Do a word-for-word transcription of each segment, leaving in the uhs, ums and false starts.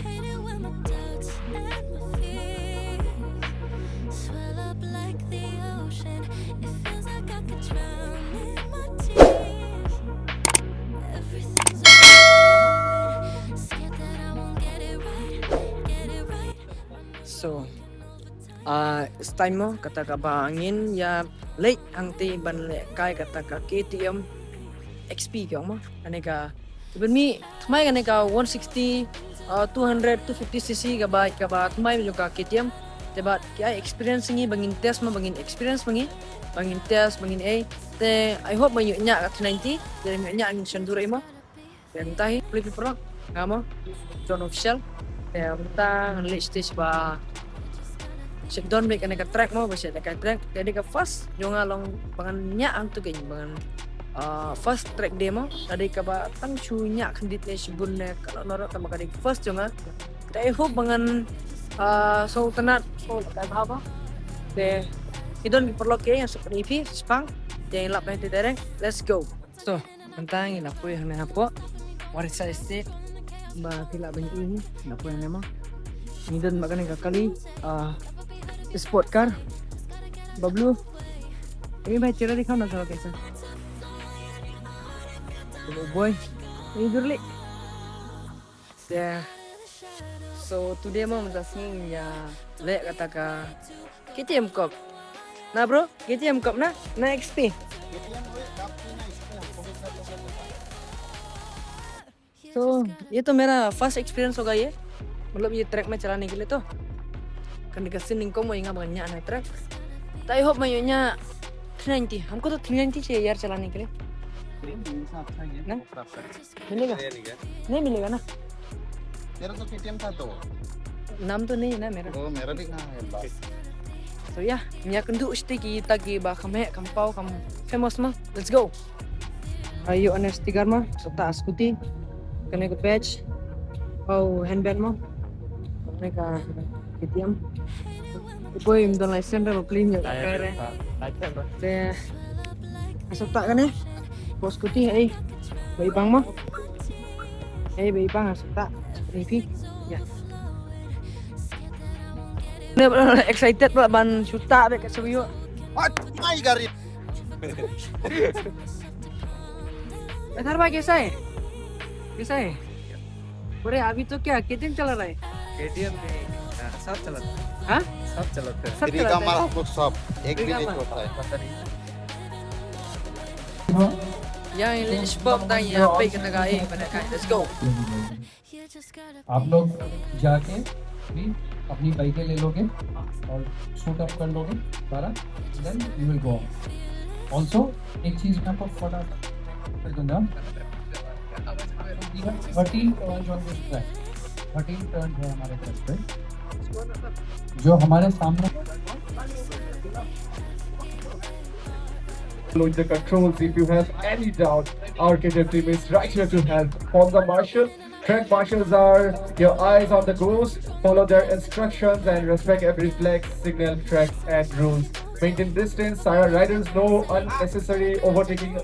Hate it when my doubts and my fears swell up like the ocean. It feels like I could drown in my tears. Everything's over. Scared that I won't get it right, get it right. So, ah, this time mo, kata kaba ngin ïa leit hangtei ban lehkai kata ka K T M X P ki ong mo. Kane ka, to ban mih thymmai kane ka one sixty, ah, two hundred, two fifty C C kaba, kaba thymmai jong ka K T M. Te bad ki ai experience ngi ba ngin test mo, ba ngin experience mo ngi, ba ngin test, ba ngin ei. Te I hope ba ïoh ñiah ka three ninety, te ïoh ñiah ngin shon dur ei mo. Te mynta hi, phi paralok, nga mo John Official. Te mynta ngan leit stage ba shu don beit kane ka track mo, ba shu lehkai track. Te dei ka first jong nga long ba ngan ñiah hangto kein, ba ngan, ah, first track day mo. Ka dei kaba tang shu ñiah khyndiat ne shibun ne ka la nora, tang ba ka dei first jong nga. Te I hope ba ngan, ah, sngewtynnat, sngewtynnat bha ba. Te ki don ki paralok ki ïa sngewtynnat ïa phi, shispang. Te lap hangtei direct. Let's go. So, mynta ngi la poi hangne hapoh Warisai Estate. Ba phi lah ban ïohi, ngi la poi hangne mo. Ngi don bad kane ka kali, ah, sport car. Bablu. Ini bhai, chehra dikhao na sala kaisa. Oh boy. Ini durli. Yeah. So today mo mynta sngi ngi ïa leh kata ka K T M Cup. Na bro, K T M Cup na, na X P. So ये तो मेरा first experience होगा ये, मतलब ये ट्रैक में चलाने के लिए तो। Kane ka sien nyngkong mo ïa nga ba ngan ñiah na track. Te I hope ma ïoh ñiah three ninety. हमको तो three ninety चाहिए यार चलाने के लिए। नहीं? मिलेगा? नहीं मिलेगा ना? तेरा तो K T M था तो। नाम तो नहीं है ना मेरा। वो मेरा भी कहाँ है बाप। So yeah, ngi ïa kynduh sha ki, kita kiba kham heh, kham paw, kham famous mo. Let's go. Ïoh ne sticker mo, sata scooty. Kane ka badge. Oh, handband mo. Kane ka K T M. Boy, ym don license re, ba plie ïa ka re. Te, sata kane. Ba scooty, eh. Ba ibang mo. Eh, ba ibang, sata. Maybe. Ya. Ne, excited pula ban shu tah bad ka shu ïoh. Hot, my gari. अथर्वा, कैसा है? कैसा है? अरे, अभी तो क्या K T M चला रहा है? K T M नहीं, हाँ, सब चलाता है। हाँ? सब चलाता है। सब चलाता है। हम लोग सब, एक भी नहीं छोड़ता है। पता नहीं। Ïa, ïa, ïa, sport ta ïa, peit kata ka, eh, ban lehkai. Let's go. आप लोग जाके भी अपनी बाइकें ले लोगे और सूट अप कर लोगे सारा, then you will go on. Also, एक चीज मैं आपको फटाफट कर दूंगा, thirteen turns on this track, thirteen turns है हमारे ट्रैक पे, जो हमारे सामने Look the controls. If you have any doubt, our K T M team is right here to help. Follow the marshal. Track marshals are your eyes on the course. Follow their instructions and respect every flag, signal, track, and rules. Maintain distance. Our riders, no unnecessary overtaking.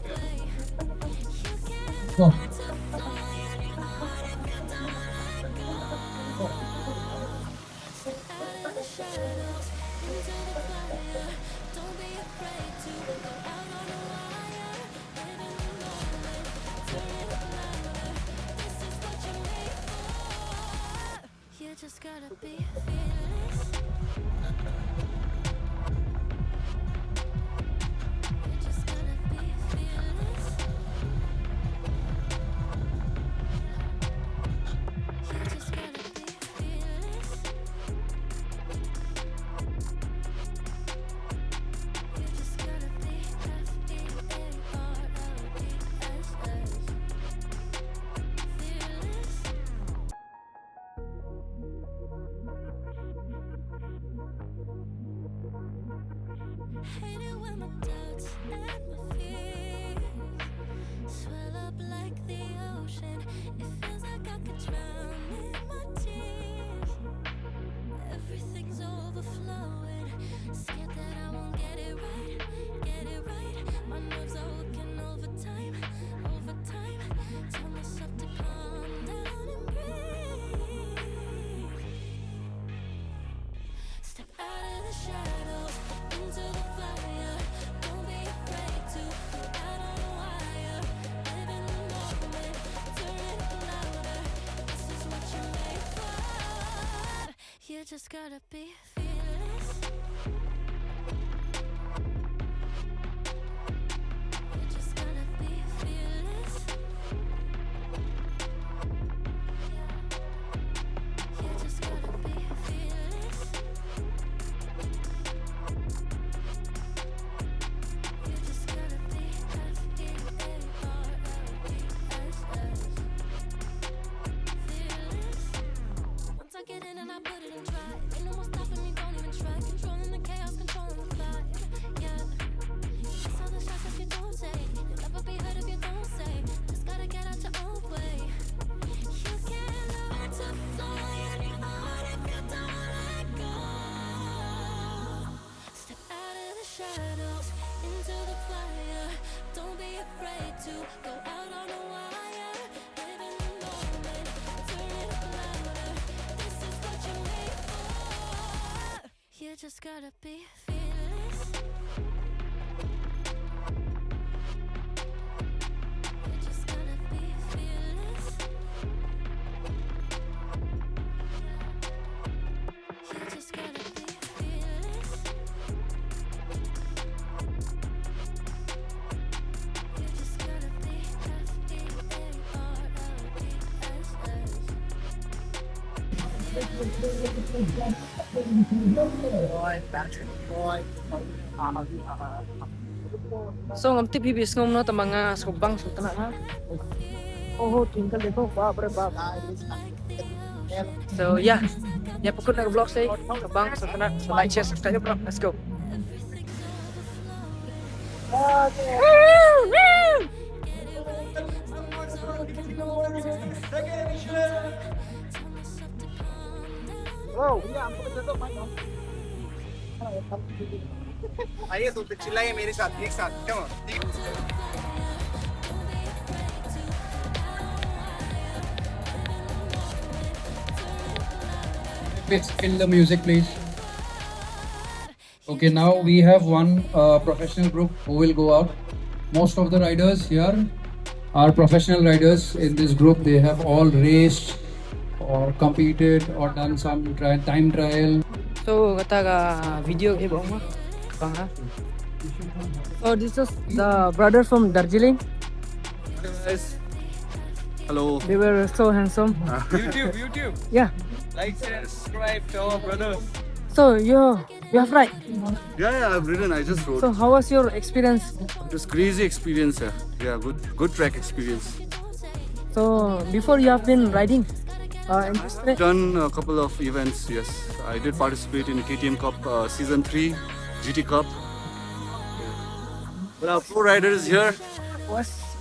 You just gotta be fearless. You just gotta be fearless. Just gotta be fearless. You just gotta be fearless. You just gotta be fearless. You just gotta be F E A R L E S S. Fearless. Once I get in and I put it in drive, ain't no more stopping me, don't even try. Controlling the chaos, controlling the vibe. Yeah. It's all the shots that you don't take. You'll never be heard if you don't say. Just gotta get out your own way. You can't learn to fly on your own if you don't let go. Step out of the shadows, into the fire. Don't be afraid to go out on a wire. Live in the moment, turn it up louder. This is what you're made for. You just gotta be fearless. You just gotta be fearless. You just gotta be fearless. You just gotta be F E A R L E S S. So ngam tip hi bi sngewbha na tama nga sngewbang sngewtynnat ha. Oh, twinkle dekho, bap re bap. So yeah, ïa pynkut na ka vlog sei, sngewbang sngewtynnat, so like, share, subscribe, bro. Let's go. Hello. आइए तो चिल्लाइए मेरे साथ एक साथ, come on. Please kill the music, please. Okay, now we have one uh, professional group who will go out. Most of the riders here are professional riders in this group. They have all raced or competed or done some tri- time trial. So kata ka video hi ba ma bang ha. So this is the brother from Darjeeling. Hello. They were so handsome. YouTube, YouTube. Yeah. Like, share, subscribe to our brother. So you you have ride. Yeah, yeah, I've ridden. I just rode. So how was your experience? It was crazy experience. Yeah, yeah, good, good track experience. So before you have been riding uh, in this track? Done a couple of events. Yes, I did participate in K T M Cup uh, season three, G T Cup. Well, our pro rider is here.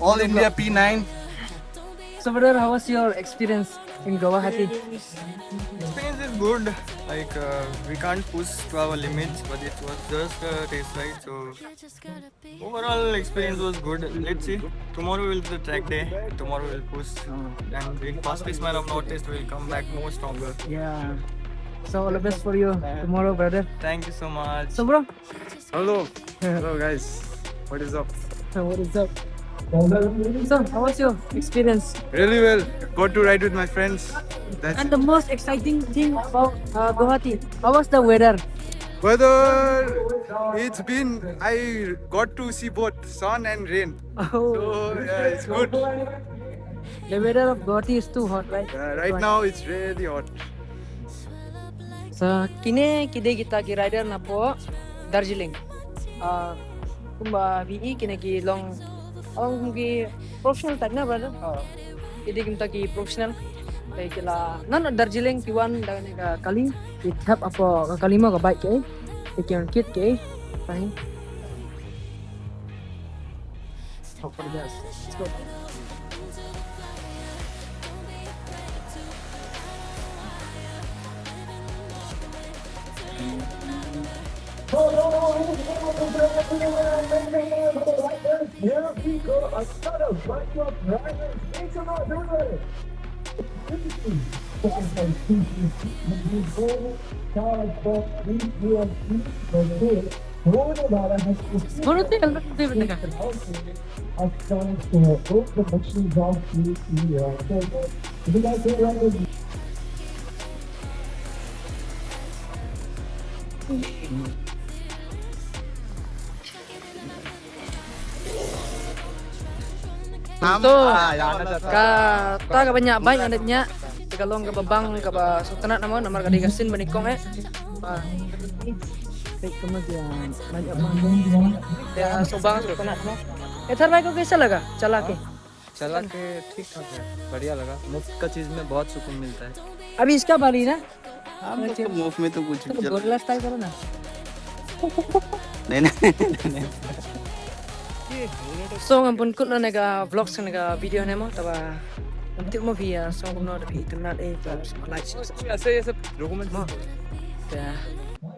All India P nine. So brother, how was your experience in Guwahati? Experience is good. Like uh, we can't push to our limits, but it was just a test ride. So overall experience was good. Let's see. Tomorrow will be the track day. Tomorrow we'll push. And in fast pace man of Northeast, we'll come back more stronger. Yeah. So all the best for you tomorrow, brother. Thank you so much. So bro, Hello. Hello, guys. What is up? So what is up? So how was your experience? Really well. Got to ride with my friends. That's And the most exciting thing about uh, Guwahati, how was the weather? Weather, it's been, I got to see both sun and rain. Oh. So, yeah, it's good. The weather of Guwahati is too hot, right? Yeah, right now it's really hot. So kine ki dei kita ki rider na po Darjeeling. Ah, kumba B E kine ki long, long ki professional type na brother. Ah, ki dei kita ki professional. Te ki la na Darjeeling ki wan da kane ka kali, ki thep apo ka kali mo ka bike ke. Te ki wan kit ke. Fine. Hope for the best. Let's go. Here we go, another batch of riders. Make some noise, everybody. So, kata kaba ñiah bike nga dep ñiah, te ka long kaba bang kaba sngewtynnat namar, namar ka dei ka sien ba nyngkong eh. Ba. Te kumno ki, ah, bike bang. Te, ah, so bang sngewtynnat namar. इधर भाई को कैसा लगा चला के? चला के ठीक ठाक है, बढ़िया लगा। मुफ्त का चीज में बहुत सुकून मिलता है। अभी इसका बारी ना? हम लोग तो मुफ्त में तो कुछ भी चल- गोरिल्ला स्टाइल करो ना। नहीं, नहीं, नहीं, नहीं। So, ngam pun kut na nega vlogs, nega video ne mo, taba ngam tip mo phi, ah, so kumno da phi itynnad eh, taba like, share, subscribe. ऐसे, ऐसे डॉक्यूमेंट mo. Ya.